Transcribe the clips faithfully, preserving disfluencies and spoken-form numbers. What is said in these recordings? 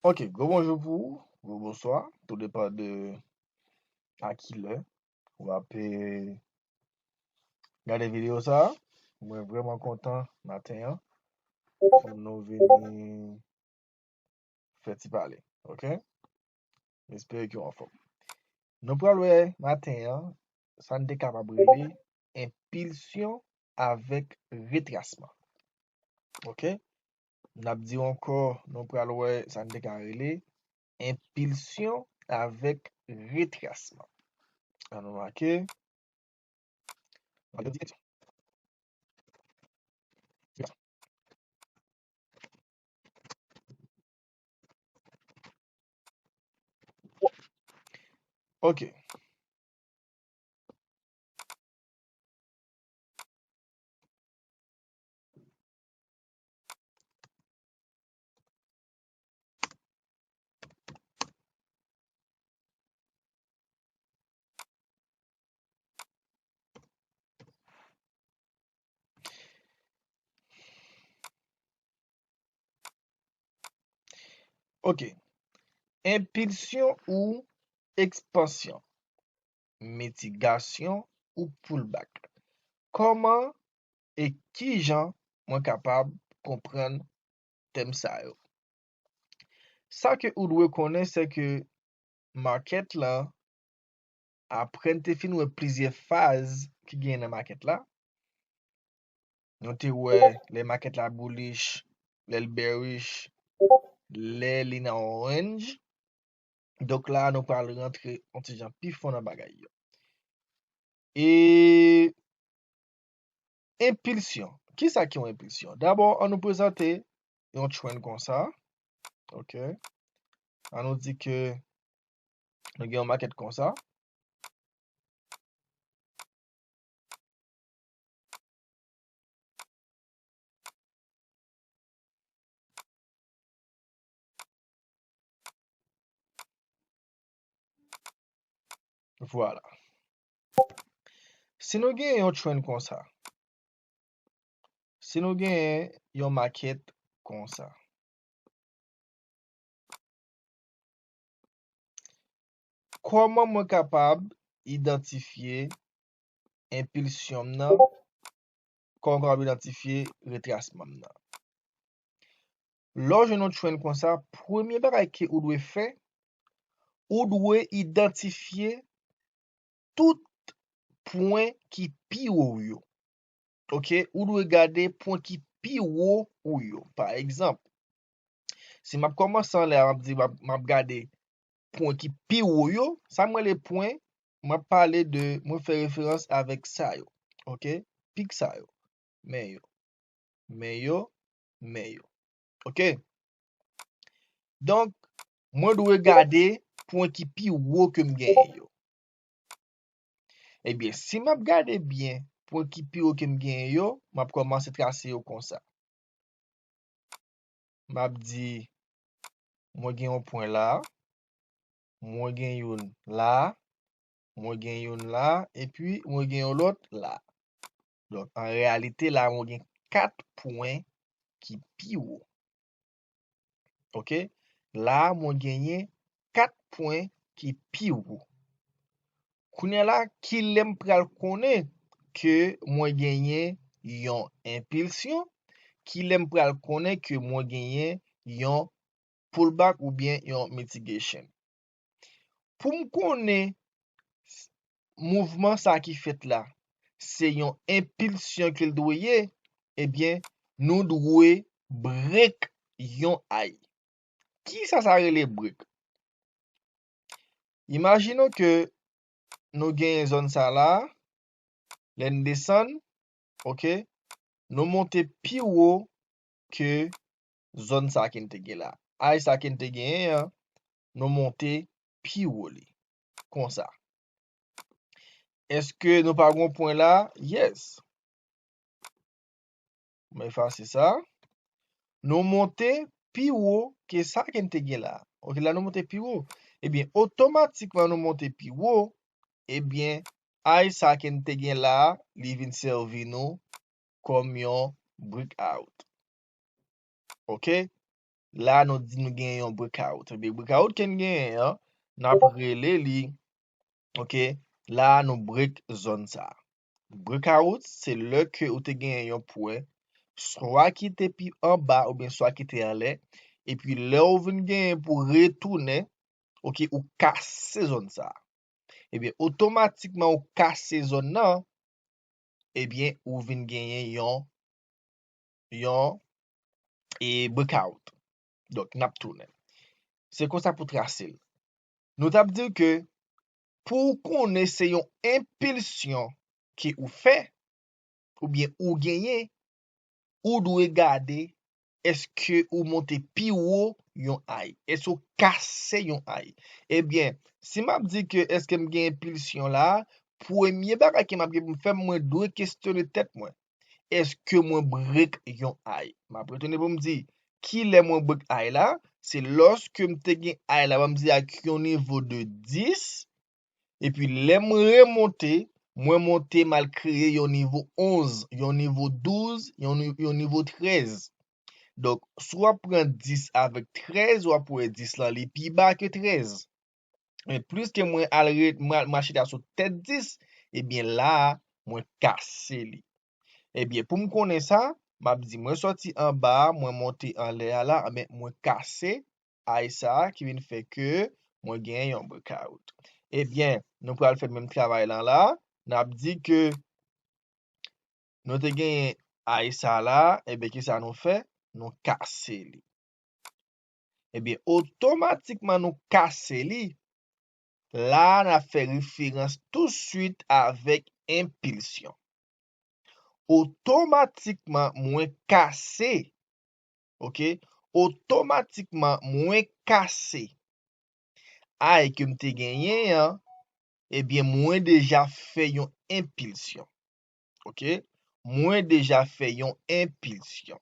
Ok, gwo bonjou pou ou, gwo bonswa, tou depan de a ki lè w ap eh, gade videyo sa a. Mwen vrèman kontan maten an pou nou vini fè ti pale, ok? M espere ke w anfòm. Nou pral wè maten an sa n te kapab rele enpilsyon avèk retrasman. Ok? N ap di w ankò, nou pral wè sa n te ka rele enpilsyon avèk retrasman. An nou make. Ok. Ok. Enpilsyon ou ekspansyon, mitigasyon ou pullback. Kòman e kijan mwen kapab konprann tèm sa yo? Sa ke ou dwe konnen, se ke market lan, apre n te fin wè plizyè faz ki genyen nan market la, nou te wè lè market la bullish, lè l bearish, lè li nan range. Donk la, nou pral rantre yon ti jan pi fon nan bagay yo. E enpilsyon. Kisa ki yon enpilsyon? Dabò, an nou prezante yon trend konsa. Ok. An nou di ke nou gen yon market konsa. Vwala. Si nou gen yon trend konsa, si nou gen yon market konsa, kòman mwen kapab idantifye enpilsyon m nan? Kòman mwen kapab idantifye retrasman m nan? Lè w jwenn yon trend konsa, premye bagay ke ou dwe fè, ou dwe idantifye tout pwen ki pi wo w yo. Ok, ou dwe gade pwen ki pi wo ou yo. Pa egzanp, si m ap kòmanse anlè a, m ap di m ap, m ap gade pwen ki pi wo yo, sa m rele pwen, m ap pale de, mwen fè referans avèk sa yo. Ok, pik sa yo. Men yo. Men yo. Men yo. Ok? Donk, mwen dwe gade pwen ki pi wo ke m genyen yo. Ebyen, si m ap gade byen pwen ki pi wo ke m genyen yo, m ap kòmanse trase yo konsa. M ap di, mwen gen yon pwen la, mwen gen youn la, mwen gen youn la, epi mwen gen yon lòt la. Donk, an reyalite, la, mwen gen kat pwen ki pi wo. Ok? La, mwen genyen kat pwen ki pi wo. Kounye a la, ki lè m pral konnen ke mwen genyen yon enpilsyon? Ki lè m pral konnen ke mwen genyen yon pullback oubyen yon mitigation? Pou m konnen s- mouvman sa ki fèt la, se yon enpilsyon ke l dwe ye, ebyen, nou dwe break yon high. Kisa sa rele break? Imajine ke nou genyen zòn sa la, lè n desann, ok, nou monte pi wo ke zòn sa ke n te gen la. High sa ke n te genyen an, nou monte pi wo li. Konsa. Èske nou pa gon pwen la? Yes. Mwen efase sa. Nou monte pi wo ke sa ke n te gen la. Ok, la nou monte pi wo. Ebyen, otomatikman nou monte pi wo. Ebyen, high sa ke n te gen la, li vin sèvi nou kòm yon breakout. Ok? la nou di nou genyen yon breakout. Ebyen, breakout ke n genyen an, n ap rele li, ok, la nou break zòn sa. Breakout, se lè ke ou te genyen yon pwen, swa ki te pi anba oubyen swa ki te anlè, epi lè ou vin genyen pou retounen, ok, ou kase zòn sa. Ebyen, otomatikman ou kase zòn nan, ebyen, ou vin genyen yon, yon, e, breakout. Donk, n ap tounen. Se konsa pou trase l. Nou t ap di ke pou w konnen se yon enpilsyon ke ou fè, oubyen ou genyen, ou dwe gade èske ou monte pi wo yon ay, èske ou kase yon ay. Ebyen, si m ap di ke èske m gen enpilsyon la, premye bagay ke m ap gen pou m fè, mwen dwe kesyone tèt mwen. Èske mwen break yon ay? M ap retounen pou m di, kilè mwen break ay la? Se lòske m te gen ay la, ban m di ak yon nivo de dis, epi lè m remonte, mwen monte m al kreye yon nivo onz, yon nivo douz, yon ni-, yon nivo trèz. Donk, si w ap pran dis avèk trèz, w ap wè dis lan li pi ba ke trèz. Men pliske mwen al re-, mwen al mache ta sou tèt dis, ebyen la a, mwen kase li. Ebyen, pou m konnen sa, m ap di mwen sòti anba a, mwen monte anlè a la, ebyen, mwen kase ay sa a ki vin fè ke mwen gen yon breakout. Ebyen, nou pral fè menm travay lan la, n ap di ke nou te genyen ay sa la, ebyen, kisa nou fè? Nou kase li. Ebyen, otomatikman nou kase li, la a n ap fè referans touswit avèk enpilsyon. Otomatikman mwen kase, ok? Otomatikman mwen kase ay ke m te genyen an, ebyen, mwen deja fè yon enpilsyon. Ok? Mwen deja fè yon enpilsyon.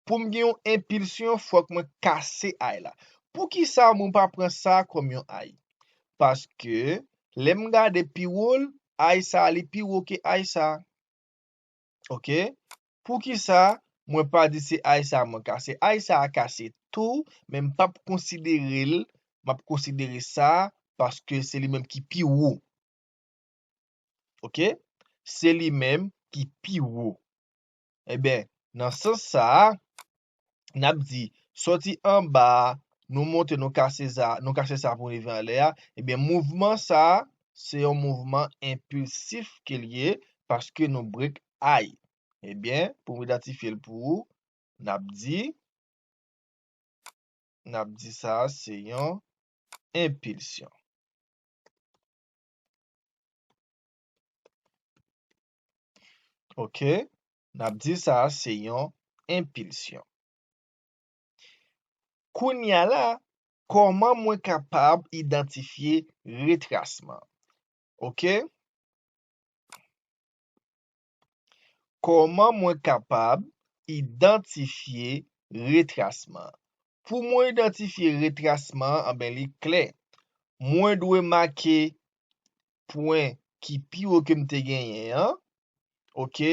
Pou m gen yon enpilsyon, fòk mwen kase ay la. Poukisa mwen pa pran sa kòm yon ay? Paske, lè m gade pi wo l, ay sa a li pi wo ke ay sa a. Ok? Poukisa mwen pa di se ay sa a mwen kase? Ay sa a kase tou, men m p ap konsidere l, m ap konsidere sa a paske se li menm ki pi wo. Ok? Se li menm ki pi wo. Ebyen, nan sans sa a, n ap di, sòti anba a, nou monte, nou kase sa, nou kase sa pou rive anlè a, ebyen, mouvman sa a, se yon mouvman enpilsif ke l ye, paske nou break ay. Ebyen, pou m idantifye l pou ou, n ap di, n ap di sa a se yon enpilsyon. Ok? N ap di sa a se yon enpilsyon. Kounye a la, kòman mwen kapab idantifye retrasman? Ok? Kòman mwen kapab idantifye retrasman an? Pou mwen idantifye retrasman an, anben, li klè. Mwen dwe make pwen ki pi wo ke m te genyen an. Ok,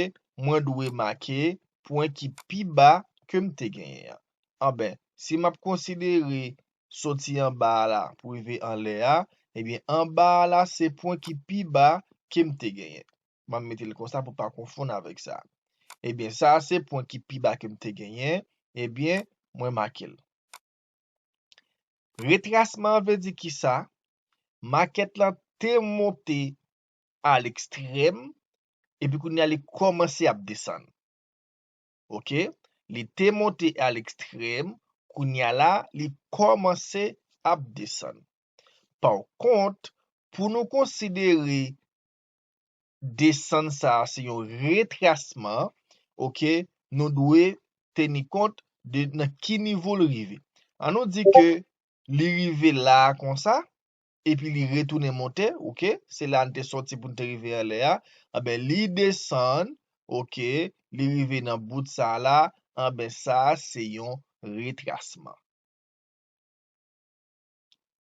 mwen dwe make pwen ki pi ba ke m te genyen an. Anben, si m ap konsidere soti anba a la pou rive anlè a, ebyen, anba a la se pwen ki pi ba ke m te genyen. M ap mete l konsa pou pa konfonn avèk sa. Ebyen, sa a se pwen ki pi ba ke m te genyen. Ebyen, mwen make l. Retrasman an vle di kisa? Makèt lan te monte a lekstrèm, epi kounye a li kòmanse ap desann. Ok? Li te monte a lekstrèm, kounye a la, li kòmanse ap desann. Pa kont, pou nou konsidere desann sa a se yon retrasman, ok, nou dwe teni kont de nan ki nivo l rive. An nou di ke li rive la a konsa, epi li retounen monte, ok, se la n te sòti pou n te rive anlè a, anben, li desann, ok, li rive nan bout sa a la, anben, sa a se yon retrasman.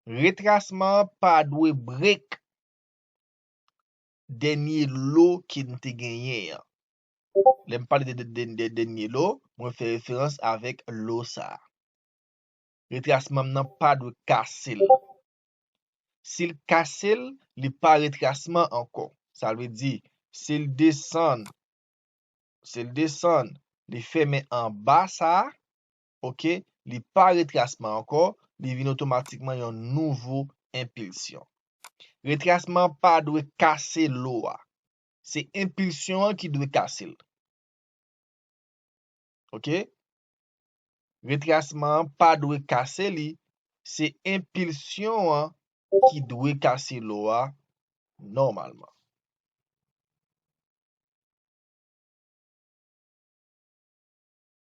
Retrasman an pa dwe break dènye lo ke n te genyen an. Lè m pale de, de, de, de dènye lo, mwen fè referans avèk lo sa a. Retrasman m nan pa dwe kase l. Si l kase l, li pa retrasman ankò. Sa vle di, si l desann, si l desann, li fèmen anba sa a, oke, li pa retrasman ankò, li vin otomatikman yon nouvo enpilsyon. Retrasman an pa dwe kase lo a. Se enpilsyon an ki dwe kase l. Oke? Retrasman an pa dwe kase li, se enpilsyon an ki dwe kase lo a nòmalman.